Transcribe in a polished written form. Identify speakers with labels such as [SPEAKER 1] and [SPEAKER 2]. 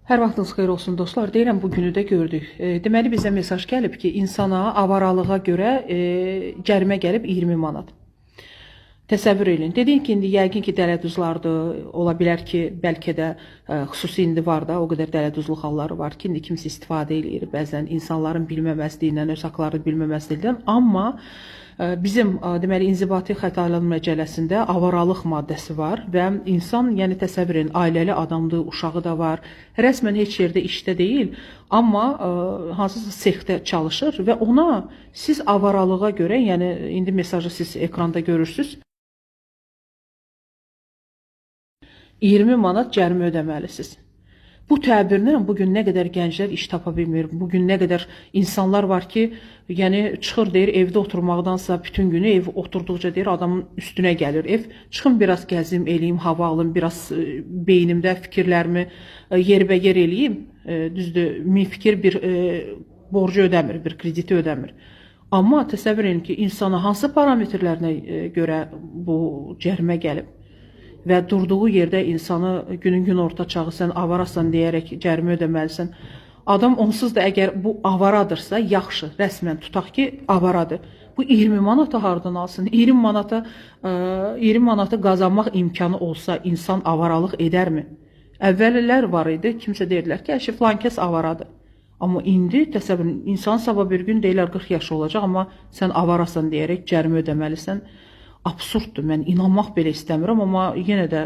[SPEAKER 1] Hər vaxtınız xeyir olsun dostlar. Deyirəm bu günü də gördük. Deməli bizə mesaj gəlib ki, insana avaralığa görə cərimə gəlib 20 manat. Təsəvvür eləyin. Dedin ki, indi yəqin ki, dələduzlardır. Ola bilər ki, bəlkə də xüsusi indi var da, o qədər dələduzluq halları var ki, indi kimsə istifadə eləyir bəzən insanların bilməməzliyindən, öz haqlarını bilməməzliyindən, amma bizim deməli inzibati xətalar məcəlləsində avaralıq maddəsi var və insan, yəni təsəvvür edin, ailəli adamdır, uşağı da var. Rəsmən heç yerdə işdə deyil, amma hansısa sexdə çalışır və ona siz avaralığa görə, yəni indi mesajı siz ekranda görürsüz, 20 manat cərimə ödəməlisiniz. Bu təbirlə bu gün nə qədər gənclər iş tapa bilmir. Bu gün nə qədər insanlar var ki, yəni çıxır deyir evdə oturmaqdansa bütün günü ev oturduqca deyir adamın üstünə gəlir ev. Çıxım biraz gəzim, eləyim, hava alım, biraz beynimdə fikirlərimi yerbəyer eləyim. Düzdür, min fikir bir borcu ödəmir, bir krediti ödəmir. Amma təsəvvür edin ki, insana hansı parametrlərinə görə bu cərimə gəlib? Və durduğu yerdə insanı günün günorta çağı sən avarasan deyərək cərimə ödəməlisən. Adam onsuz da əgər bu avaradırsa, yaxşı, rəsmən tutaq ki, avaradır. Bu 20 manatı hardan alsın? 20 manata 20 manatı qazanmaq imkanı olsa insan avaralıq edərmi? Əvvəllər var idi, kimsə deyirdilər ki, əşi filan kəs avaradır. Amma indi təsəvvür insan sabah bir gün deyirlər 40 yaşı olacaq, amma sən avarasan deyərək cərimə ödəməlisən. Absurddur. Mən inanmaq belə istəmirəm, amma yenə də